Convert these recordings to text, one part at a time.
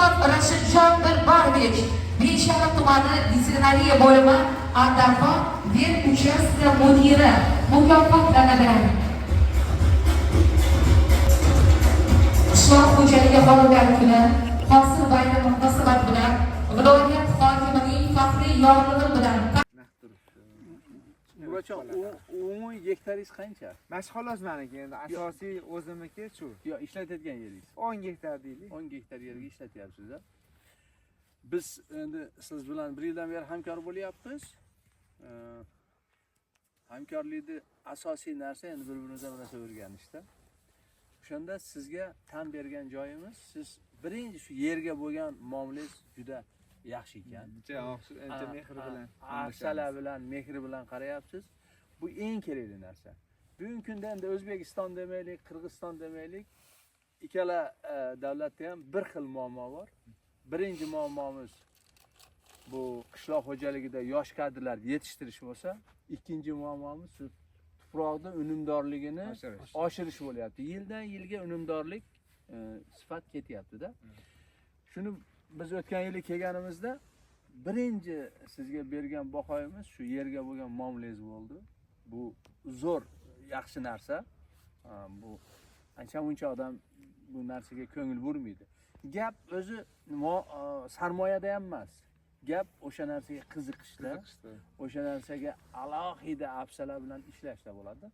Rasimov Rashidjon Dilbarovich, Beshahar tumani veterinariya bo'limi Andarxon vet uchastka mudiri mukofotlanadi. Qishloq xo'jaligi xodimlari kuni hosil bayrami munosabati bilan viloyat hokimining faxriy yorlig'i bilan Naq turibdi. Murodjon, umumiy gektaringiz qancha? Mana shu xolos meniki endi asosiy o'zimniki shu. Yo, ishlatadigan yeringiz? 10 gektar deylik. 10 gektar yerga ishlatyapsiz a? Biz endi siz bilan bir yildan beri hamkor bo'lyapmiz. Hamkorlikni asosiy narsa endi bir birimizdan bir narsa o'rganishda. O'shanda sizga tan bergan joyimiz, siz birinchi shu yerga bo'lgan muomalangiz juda yaxshi ekan. Ancha yaxshi, ancha mehr bilan. Asala bilan, mehr bilan qarayapsiz. Bu eng kerakli narsa. Bugungi kunda endi O'zbekiston demaylik, Qirg'iziston demaylik, ikkala davlatda ham bir xil muammo bor. Birinchi muammomiz bu qishloq xo'jaligida yosh kadrlar yetishtirish bo'lsa, ikkinchi muammomiz shu tuproqni unumdorligini Oshirish. oshirish bo'lyapti. Yildan yilga unumdorlik sifat ketyapti-da. Shuni biz o'tgan yili kelganimizda birinchi sizga bergan bahoyimiz shu yerga bo'lgan muomalangiz bo'ldi. Bu zo'r, yaxshi narsa. Bu ancha muncha odam bu narsaga ko'ngil burmaydi. Gap o'zi sarmoyada ham emas. Gap o'sha narsaga qiziqishda, Qiziqishda. o'sha narsaga alohida hafsala bilan ishlashda bo'ladi.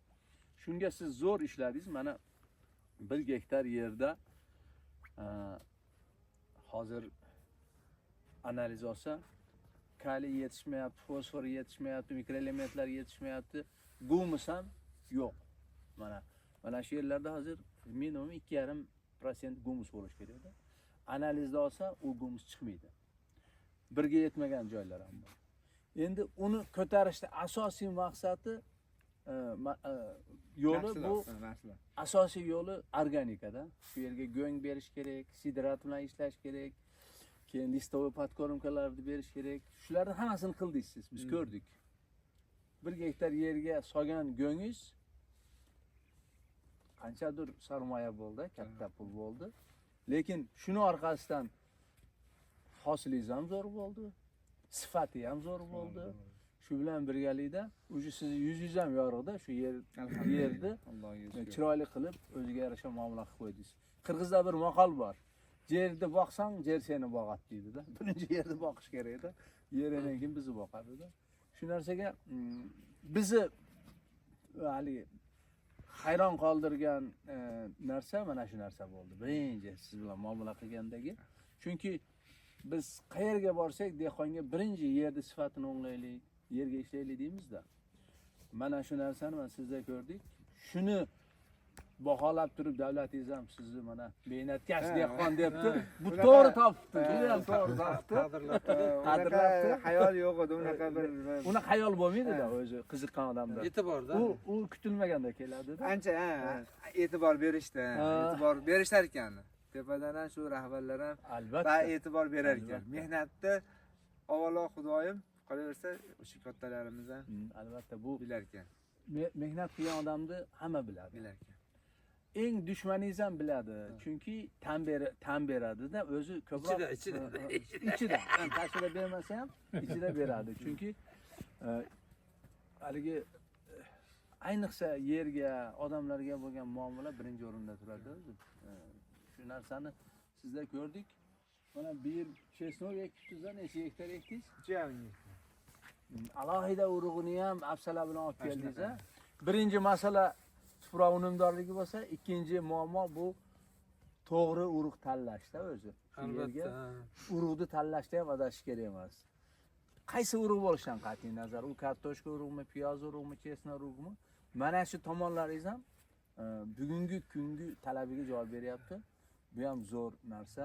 Shunga siz zo'r ishladingiz. Mana 1 gektar yerda hozir analiz olsa, kaliy yetishmayapti, fosfor yetishmayapti, mikroelementlar yetishmayapti, gumus ham yo'q. Mana shu yerlarda hozir minimum 2,5% gumus bo'lishi kerakda. Analizda olsa u gumus chiqmaydi. Birga yetmagan joylar ham bor. Endi uni ko'tarishda asosiy maqsadi yo'li bu Mahsulot, mahsulot. asosiy yo'li organikada. Shu yerga go'ng berish kerak, sidrat bilan ishlash kerak, keyin листовой подкормка larni berish kerak. Shularni hammasini qildingiz siz, biz ko'rdik. 1 gektar yerga solgan go'ngingiz qanchadir sarmoya bo'ldi, katta pul bo'ldi. Lekin shuni orqasidan hosilingiz ham zo'r bo'ldi, sifati ham zo'r bo'ldi. Shu bilan birgalikda уже sizni yuzingiz ham yorug'da shu yerni Allohga shukr. chiroyli qilib o'ziga yarasha muomala qilib qo'ydingiz. Qirg'izda bir maqol bor. Yerni boqsang, yer seni boqadi deydi-da. Birinchi yerni boqish kerak-da. Yer keyin bizni boqadi-da. Shu narsaga bizni haligi hayron qoldirgan narsa mana shu narsa bo'ldi. Birinchi siz bilan muomala qilgandagi. Chunki biz qayerga borsak dehqonga birinchi yerni sifatini o'nglaylik, yerga ishlaylik deymizda. Mana shu narsani mana sizda ko'rdik. Shuni baholab turib davlatingiz ham sizni mana mehnatkash dehqon debdi. Bu to'g'ri topibdi, bu ham to'g'ri topibdi. Unaqa Qadrlabdi. xayol yo'q edi, unaqa bir Uni xayol bo'lmaydi-da o'zi qiziqqan odamda. E'tiborda. U kutilmaganda keladi-da. Ancha e'tibor berishdi, e'tibor berishar ekan. Tepadan ham shu rahbarlar ham Albatta. va e'tibor berar ekan. Albatta. Mehnatni avvalo Xudoyim qolaversa o'sha kattalarimiz ham Albatta bu bilar ekan, mehnat qilgan odamni hamma biladi. bilar ekan. Eng dushmaningiz ham biladi. Chunki tan beradida o'zi ko'proq Ichida, ichida. Ichida. Tashida bermasa ham ichida beradi. Chunki haligi ayniqsa yerga, odamlarga bo'lgan muomala birinchi o'rinda turadi o'zi. Shu narsani sizda ko'rdik. Mana bir yil chesnok ekibsiz, necha gektar ekdingiz? 3,5 gektar. Alohida urug'ini ham hafsala bilan olib keldingiz, a? Birinchi masala tuproq unumdorligi bo'lsa, ikkinchi muammo bu to'g'ri urug' tanlashda o'zi. Shu yerga Albatta. urug'ni tanlashda ham adashish kerak emas. Qaysi urug' bo'lishidan qat'iy nazar, u kartoshka urug'mi, piyoz urug'mi, chesna urug'mi, mana shu tomonlaringiz ham bugungi kungi talabiga javob beryapti. Bu ham zo'r narsa,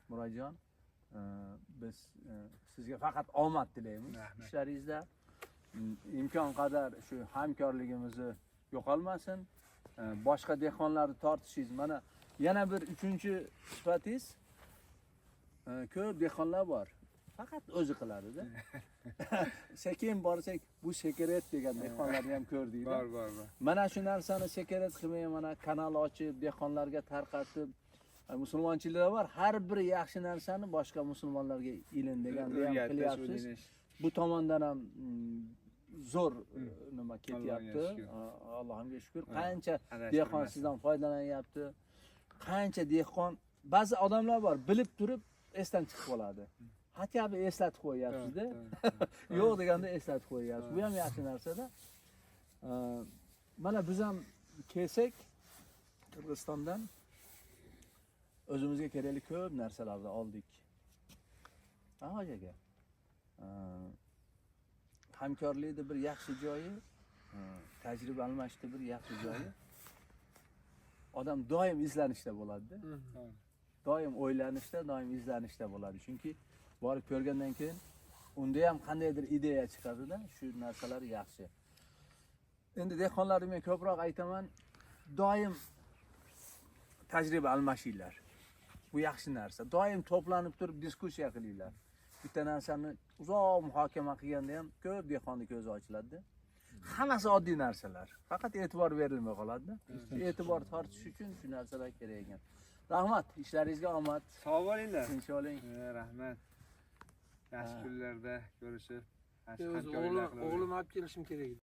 Murodjon. Biz sizga faqat omad tilaymiz Rahmat. ishlaringizda. Imkon qadar shu hamkorligimizni yo'qolmasin. Boshqa dehqonlarni tortishingiz, mana yana bir uchinchi sifatingiz, ko'p dehqonlar bor. Faqat o'zi qiladida. Sekin borsak, bu sekret degan dehqonlarni ham ko'rdik. Bor, bor, bor. Mana shu narsani sekret qilmay, mana kanal ochib, dehqonlarga tarqatib, Musulmonchilikda bor, har bir yaxshi narsani boshqa musulmonlarga ilin deganda ham O'rgatish, qilyapsiz. o'rganish. Bu tomondan ham zo'r nima ketyapti. Allohga shukur. Allohga shukur. Qancha Adashtirmasin. dehqon sizdan foydalanyapti. Qancha dehqon, ba'zi odamlar bor, bilib turib esdan chiqib qoladi. Хотя бы eslatib qo'yyapsiz-da. Yo'q deganda eslatib qo'yyapsiz. Bu ham yaxshi narsada. Mana biz ham kelsak Qirg'izistondan o'zimizga kerakli ko'p narsalarni oldik. Ha, hoji aka. Hamkorlikni bir yaxshi joyi, tajriba almashishni bir yaxshi joyi. Odam doim izlanishda bo'ladi-da. Doim o'ylanishda, doim izlanishda bo'ladi. Chunki borib ko'rgandan keyin unda ham qandaydir ideya chiqadi-da, shu narsalar yaxshi. Endi dehqonlarga men ko'proq aytaman, doim tajriba almashinglar. Bu yaxshi narsa. Doim to'planib turib diskussiya qilinglar. Bitta narsani uzoq muhokama qilganda ham ko'p dehqonni ko'zi ochiladi. Hammasi oddiy narsalar. Faqat e'tibor berilmay qoladi. E'tibor tortish uchun shu narsalar kerak ekan. Rahmat, ishlaringizga omad. Sog' bo'linglar. Tinch oling. Rahmat. Yaxshi kunlarda ko'rishib, yaxshi O'zi hamkorliklar o'g'lim qilaveraylik. o'g'lim olib kelishim kerak edi.